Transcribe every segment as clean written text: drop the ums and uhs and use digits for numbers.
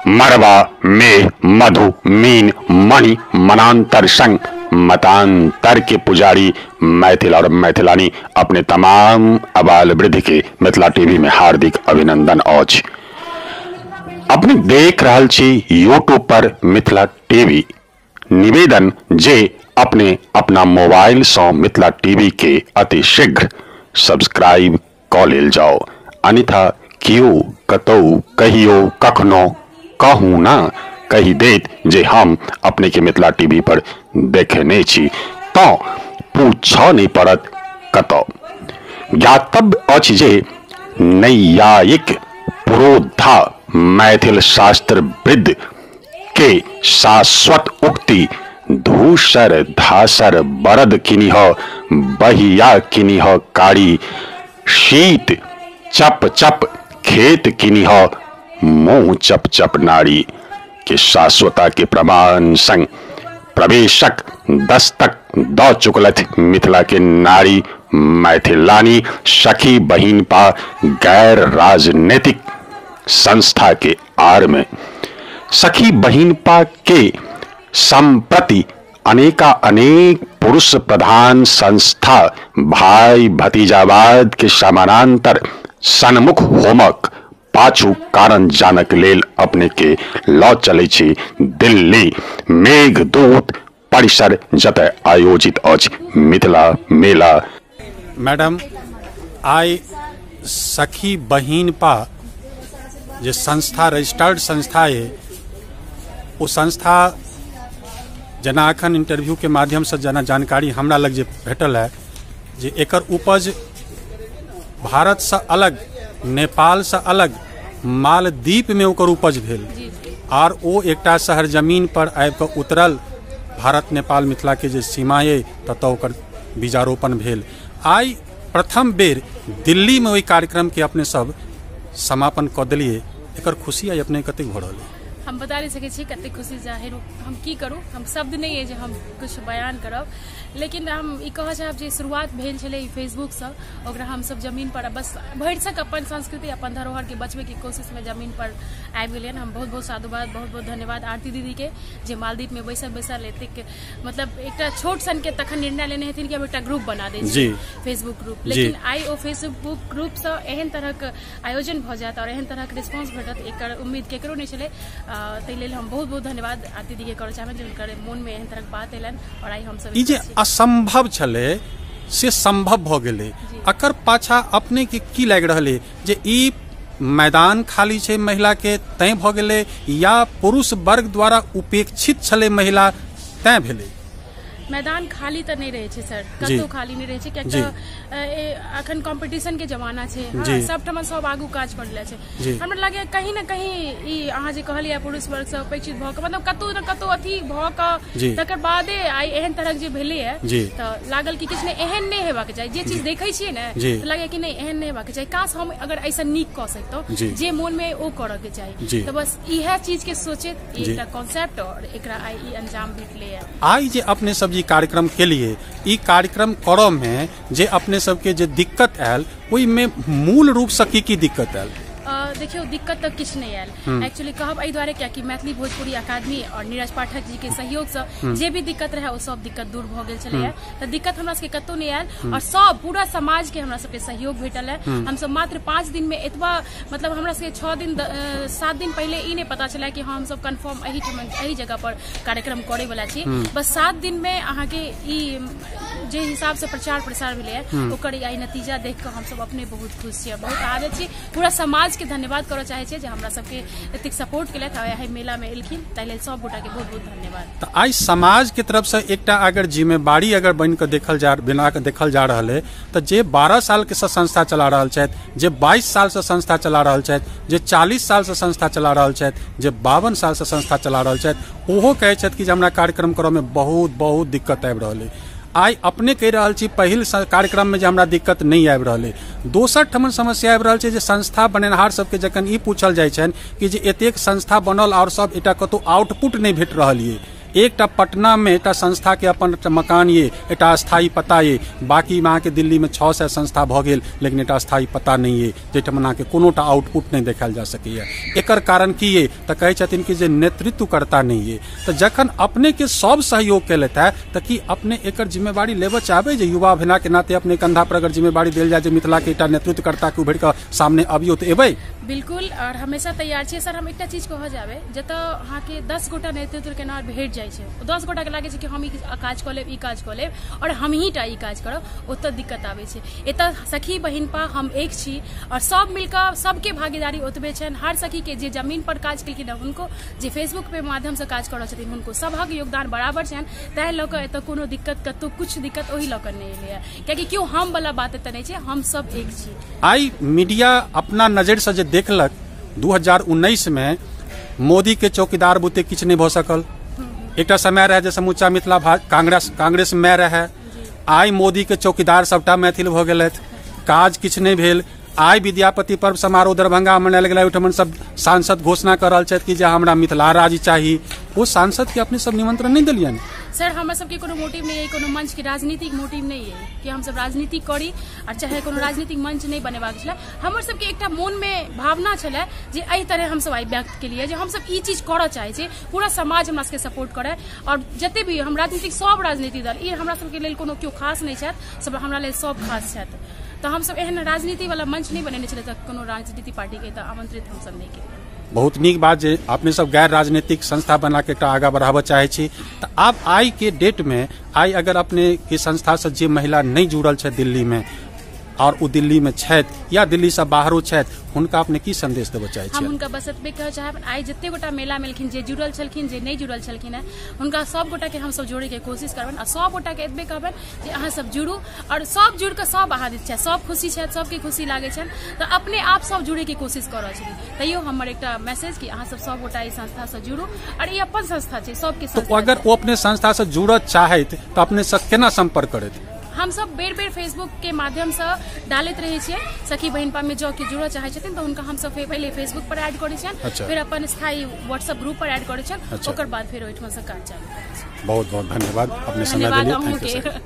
मरवा मेह मधु मीन मणि मनांतर संग मतांतर के पुजारी मैथिल और मैथिलानी अपने तमाम अबाल वृद्ध के मिथिला टीवी में हार्दिक अभिनंदन अछि। अपने देख रहल छी यूट्यूब पर मिथिला टीवी। निवेदन जे अपने अपना मोबाइल से मिथिला टीवी के अति शीघ्र सब्सक्राइब क लेल जाओ, अन्यथा क्यों कतौ कहियो कखनो कहू ना कही देत जे हम अपने के मिथिला टीवी पर देखने छी तो पूछ नहीं पड़त कतौ। ज्ञातव्य अछि जे नैयायिक पुरोधा मैथिल शास्त्र वृद्ध के शाश्वत उक्ति धूसर धासर बरद किनिह बहिया किनिह कारी शीत चप चप खेत किनिह मुँह चप चप नारी के शाश्वता के प्रमाण संग प्रवेशक दस्तक द चुकलथि मिथिला के नारी मैथिलानी सखी बहिनपा गैर राजनीतिक संस्था के आड़ में। सखी बहिनपा के संप्रति अनेका अनेक पुरुष प्रधान संस्था भाई भतीजावाद के समानांतर सन्मुख होमक पाछू कारण जानक लेल अपने के ल चलै छी दिल्ली मेघदूत परिसर जतय आयोजित अछि मिथिला मेला। मैडम, आइ सखी बहिनपा जे संस्था रजिस्टर्ड संस्था है ओ संस्था जेना अखन इंटरव्यू के माध्यम से जेना जानकारी हमरा लग जे भेटल है जे एकर उपज भारत से अलग, नेपाल से अलग, मालदीप में ओकर उपज भेल आर ओ एकटा शहर जमीन पर आबि कऽ उतरल। भारत नेपाल मिथिला के जे सीमा ये ततऽ ओकर बीजारोपण भेल। आइ प्रथम बेर दिल्ली में ओहि कार्यक्रम के अपने सब समापन कऽ देलियै, एकर खुशी आइ अपने कतेक भऽ रहल है? हम बता नहीं सकै छी कतेक खुशी जाहिर हम की करू, हम शब्द नहीं है जे हम कुछ बयान करब, लेकिन हम ई कहऽ चाहब जे शुरुआत भेल छलै ई फेसबुकसँ, ओकरा हमसब जमीन पर बस भरिसक अपन संस्कृति अपन धरोहरके बचबैके कोशिशमे जमीन पर आबि गेलियनि। हम बहुत बहुत साधुवाद, बहुत बहुत धन्यवाद आरती दीदीके जे मालदीपमे बैसल बैसल एतेक मतलब एकटा छोट सनके तखन निर्णय लेने हेथिन कि हम एकटा ग्रुप बना दै छी फेसबुक ग्रुप, लेकिन आइ ओ फेसबुक ग्रुपसँ एहन तरहक आयोजन भऽ जायत और एहन तरहक रिस्पॉन्स भेटत एकर उम्मीद केकरो नहि छलै। ताहि लेल हम बहुत बहुत धन्यवाद आरती दीदी के करऽ चाहबनि जे हुनकर मोनमे एहन तरहक बात एलनि और आइ हमसब ई जे असंभव छलै से संभव भऽ गेलै। एकर पाछा अपने के की लागि रहल है जे ई मैदान खाली छै महिला के तैं भऽ गेलै या पुरुष वर्ग द्वारा उपेक्षित छलै महिला तैं भेलै? मैदान खाली तऽ नहि रहै छै सर, कतौ खाली नहि रहै छै, कियाकि अखन कॉम्पिटिशन के जमाना छै, सब ठाम सब आगू काज करै लए छै। हमरा लागैए कहीं ने कहीं ई अहाँ जे कहलियै पुरुष वर्ग से उपेक्षित भऽ कऽ मतलब कतौ ने कतौ अथी भऽ कऽ तकर बादे आइ एहन तरहक जे भेलैए तऽ लागल कि किछु नहि एहन नहि हेबाक चाही। जे चीज देखै छियै ने तऽ लागैए कि नहि एहन नहि हेबाक चाही, काश हम अगर एहिसँ नीक कऽ सकितहुँ, जे मोनमे ओ करऽ के चाही। तऽ बस इएह चीज के सोचैत एकटा कॉन्सेप्ट और एकरा आइ ई अंजाम भेटलैए। आइ जे अपने सब जे कार्यक्रम के लिए ई कार्यक्रम करऽ में जे अपने सबके जे दिक्कत आयल ओहिमे मूल रूप से की की दिक्कत आयल? देखियौ, दिक्कत तऽ किछु नहि आयल एक्चुअली, कहब एहि दुआरे कियाकि मैथिली भोजपुरी अकादमी और नीरज पाठक जी के सहयोगसँ जे भी दिक्कत रहै ओ सब दिक्कत दूर भऽ गेल छलैए, तऽ दिक्कत हमरा सबके कतहु नहि आयल और सब पूरा समाज के हमरा सबके सहयोग भेटल है। हमसब मात्र 5 दिन में एतबा मतलब हमरा सबके 6 दिन 7 दिन पहिले ई नहि पता छलै कि हमसब कन्फर्म एहि जगह पर कार्यक्रम करे वाला छी। बस 7 दिन में अहाँके ई जे हिसाब से प्रचार प्रसार भेलैए ओकर आई नतीजा देख कऽ हमसब अपने बहुत खुश छी और बहुत आदत छी। पूरा समाज के धन्यवाद करऽ चाहै छियै जे हमरा सबके एतेक सपोर्ट केलथि आ एहि मेला में एलखिन, ताहि लेल सब गोटा के बहुत बहुत धन्यवाद। तऽ आइ समाज के तरफ से एकटा अगर जिम्मेवारी अगर बनि कऽ देखल जा बना कऽ देखल जा रहल है तऽ जे 12 साल के संस्था चला रहल छथि, जे 22 साल से संस्था चला रहल छथि, जे 40 साल से संस्था चला रहल छथि, जे 52 साल से संस्था चला रहल छथि, ओहो कहै छथि कि जे हमरा कार्यक्रम करऽ में बहुत बहुत दिक्कत आबि रहल है। आइ अपने कहि रहल छी पहिल कार्यक्रम में जे हमरा दिक्कत नहीं आबि रहल है। दोसर ठमन समस्या आबि रहल छै जे संस्था बनेनहार सबके जखन ई पूछल जाइ छनि कि जे एतेक संस्था बनल और सब एकटा कतौ आउटपुट नहीं भेट रहल ये, एकटा पटना में एकटा संस्था के अपन मकान ये, एकटा अस्थायी पता ये, बाकी अहाँके दिल्ली में 600 संस्था भऽ गेल लेकिन एकटा अस्थायी पता नहीं ये, जाहिठाम अहाँके कोनोटा आउटपुट नहीं देखायल जा सकैए। एकर कारण की ये? तऽ कहै छथिन कि जे नेतृत्वकर्ता नहीं ये। तऽ जखन अपने के सब सहयोग केलथि है तऽ की अपने एकर जिम्मेवारी लेबऽ चाहबै जे युवा भेला के नाते अपने कंधा पर अगर जिम्मेवारी देल जाय जे मिथिला के एकटा नेतृत्वकर्ता के उभरि कऽ सामने अबियौ तऽ एबै? बिल्कुल, और हमेशा तैयार छियै सर। हम एकटा चीज कहऽ जाबै, जतऽ अहाँके 10 गोटा नेतृत्व केनार भेट जाइ छै, 10 गोटा के लागै छै कि हम ई काज कऽ लेब, ई काज कऽ लेब और हमही टा ई काज करब, ओतऽ दिक्कत आबै छै। एतऽ सखी बहिनपा हम एक छी और सब मिलकऽ सबके भागीदारी ओतबे छनि। हर सखी के जे जमीन पर काज केलखिन हँ हुनको, जे फेसबुक पे माध्यमसँ काज कऽ रहल छथिन हुनको, सभक योगदान बराबर छनि। ताहि लऽ कऽ एतऽ कोनो दिक्कत, कतहु किछु दिक्कत ओहि लऽ कऽ नहि एलैए, कियाकि केओ हम वाला बात एतऽ नहि छै, हम सब एक छी। आइ मीडिया अपना नजरिसँ जे देखलक 2019 में मोदी के चौकीदार बुते किछु नहि भऽ सकल। एकटा समय रहे जे समूचा मिथिला कांग्रेस में रहे, आइ मोदी के चौकीदार सबटा मैथिल भऽ गेलथि, काज किछु नहि भेल। आइ विद्यापति पर्व समारोह दरभंगा मनायल गेलै, ओहिठाम सब सांसद घोषणा कऽ रहल छथि कि जे हमरा मिथिला राज्य चाही। ओ सांसद के अपने सब निमंत्रण नहि देलियनि? सर, हमर सबके कोनो मोटिव नहीं है, कोनो मंच के राजनीतिक मोटिव नहीं है कि हम सब राजनीति करी और चाहे कोनो राजनीतिक मंच नहीं बनेबाक छलै। हमर सबके एकटा मोन में भावना छलै जे एहि तरह हम सब आइ व्यक्त केलिए जे हम सब ई चीज करऽ चाहै छी, पूरा समाज हमरा सबके सपोर्ट करे और जते भी हम राजनीतिक सब राजनीतिक दल, ई हमरा सबके लेल कोनो केओ खास नहीं छथि, सब हमरा लेल सब खास छथि। तऽ हम सब एहन राजनीति वाला मंच नहीं बनेने छलै, तऽ कोनो राजनीतिक पार्टी के तऽ आमंत्रित हम सब नहीं केलिए। बहुत नीक बात जे अपने सब गैर राजनीतिक संस्था बना के एकटा आगाँ बढ़ाबऽ चाहै छी। तऽ आब आइ के डेट में आइ अगर अपने के संस्था से जे महिला नहीं जुड़ल छै दिल्ली में और ओ दिल्ली में छथि या दिल्ली से बाहरो छथि, हुनका अपने की संदेश देबऽ चाहै हम छियनि? हुनका बस एतबे कहऽ चाहब, आइ जते गोटा मेला में एलखिन, जे जुड़ल छलखिन, जे नहीं जुड़ल छलखिन है, हुनका सब गोटा के हमसब जोड़े के कोशिश करबनि आ सब गोटा के एतबे कहबनि जे अहाँ सब जुड़ू और सब जुड़ कऽ सब आह्लादित छथि, सब खुशी छथि, सबके खुशी लागै छनि, तऽ अपने आप सब जुड़े के कोशिश कऽ रहल छथिन। तैयो हमर एकटा मैसेज कि अहाँ सब सब गोटा एहि संस्था से जुड़ू और ई अपन संस्था छै, सबके तो संस्था अगर छै। ओ अपने संस्था से जुड़ऽ चाहैत तऽ अपने से केना संपर्क करैत? हम सब बेर बेर फेसबुक के माध्यम से डालैत रहै छियै, सखी बहिनपा में जँ कि जुड़ऽ चाहै छथिन तऽ हुनका हम सब पहिले फेसबुक पर ऐड करै छियनि, अच्छा। फिर अपन स्थायी व्हाट्सएप ग्रुप पर ऐड करै छियनि, अच्छा। ओकर बाद फेर ओहिठाम से काज चालू करै छियै। बहुत बहुत धन्यवाद अपने समय धन्यवाद देलियै। Thank you अहूँके। सर।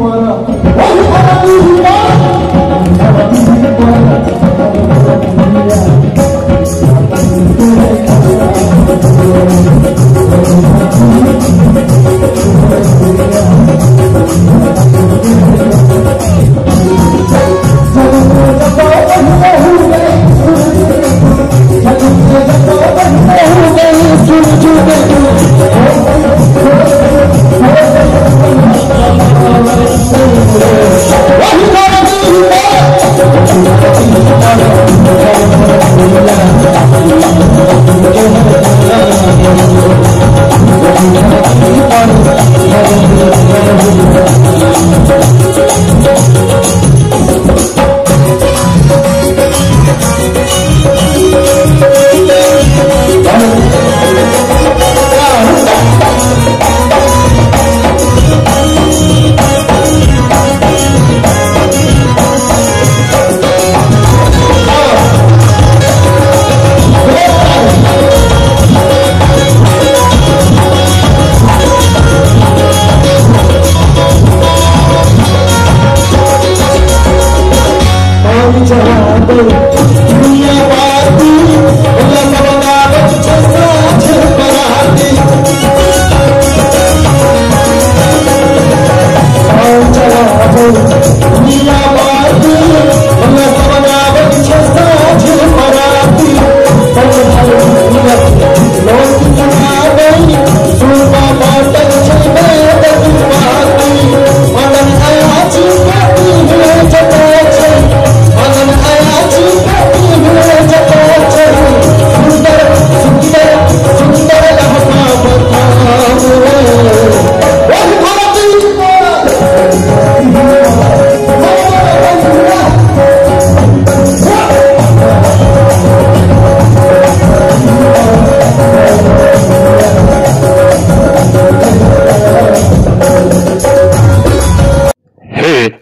पर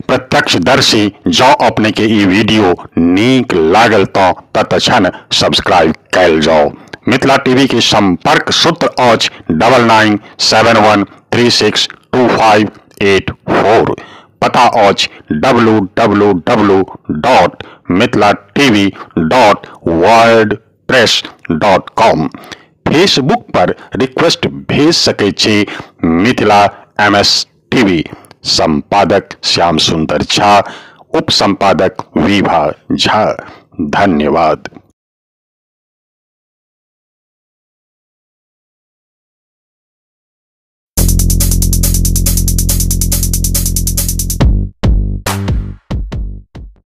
प्रत्यक्षदर्शी जँ अपने के ई वीडियो नीक लागल तो तत्क्षण सब्सक्राइब कैल जाओ। मिथिला टीवी के संपर्क सूत्र अछि 9971362584। पता अछि www.mithilatv.wordpress.com। Facebook पर रिक्वेस्ट भेज सकै छी मिथिला MS TV। संपादक श्याम सुंदर झा, उप संपादक विभा झा। धन्यवाद।